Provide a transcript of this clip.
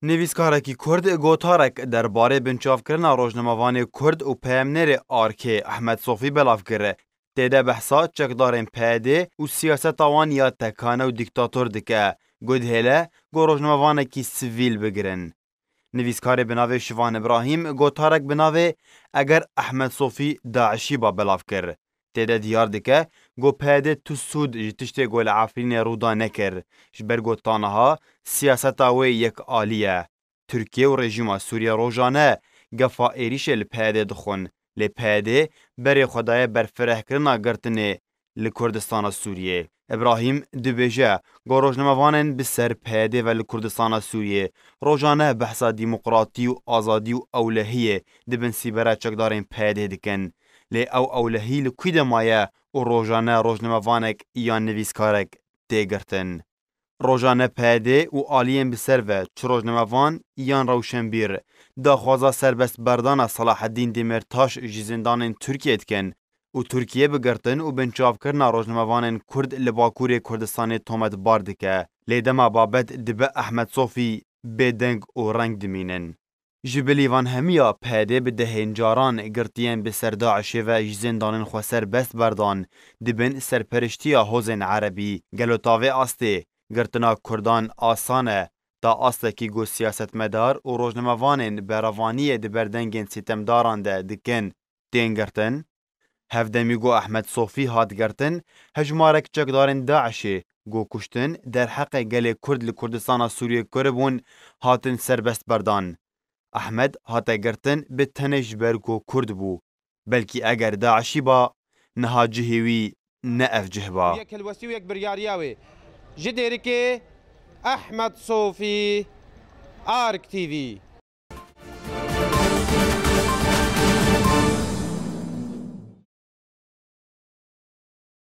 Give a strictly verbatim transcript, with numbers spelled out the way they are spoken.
Nivîskarekî Kurd gotarek derbarê binçavkirina rojnamevanê Kurd û peyamnêrê Arkê Ehmed Sofî belav kir. Tê de behsa çekdarên P Y D û siyaseta wan ya tekane û dîktator dike, ku dihêle ku rojnamevanekî sivîl bigirin. Nivîskarê bi navê Şivan Îbrahîm gotarek bi navê Eger Ehmed Sofî DAIŞî ba belav kir. Tê de diyar dike ku P Y D tu sûd ji tiştê ku li Efrînê rû da nekir, ji ber ku ta niha siyaseta wê yekalî ye. Tirkiye û rejîma Sûriye rojane gefa êrîşê li P Y D dixwin, lê P Y D berê xwe daye berfirehkirina girtinê li Kurdistana Sûriyê. Îbrahîm dibêje ku rojnamevanên bi ser P Y D ve li Kurdistana Sûriyê rojane behsa demokratî û azadî û ewlehiyê di bin sîbera çekdarên P Y D dikin. Lê ew ewlehî li kû de maye û rojane rojnamevanek yan nivîskarek tê girtin. Rojane P Y D û aliyên bi ser ve, çi rojnamevan yan rewşenbîr, daxwaza serbestberdana Selaheddîn Demîrtaş ji zindanên Tirkiyê dikin û Tirkiye bi girtin û binçavkirina rojnamevanên Kurd li Bakurê Kurdistanê tometbar dike. Lê dema babet dibe Ehmed Sofî, bêdeng û reng dimînin. Ji bilî van hemiya P Y D bi dehên caran girtiyên bi ser DAIŞê ve ji zindanên xwe serbest berdan, dibin serperiştiya hozên erebî. Gelo ta vê astê girtina Kurdan asan e? Ta astekî ku siyasetmedar û rojnamevanên berevaniyê di berdengên sîtemdaran de dikin, tên girtin? Hevdemî ku Ehmed Sofî hat girtin, hejmarek çekdarên DAIŞê ku kuştin derheqê gelê Kurd li Kurdistana Sûriyê kiribûn, hatin serbest berdan. Ehmed hate girtin bi tenê ji ber ku Kurd bû. Belkî eger DAIŞî ba, niha cihê wî ne ev cih ba. Yek helwestî û yek biryariya wê. Ji Dêrikê, Ehmed Sofî, Ark T V.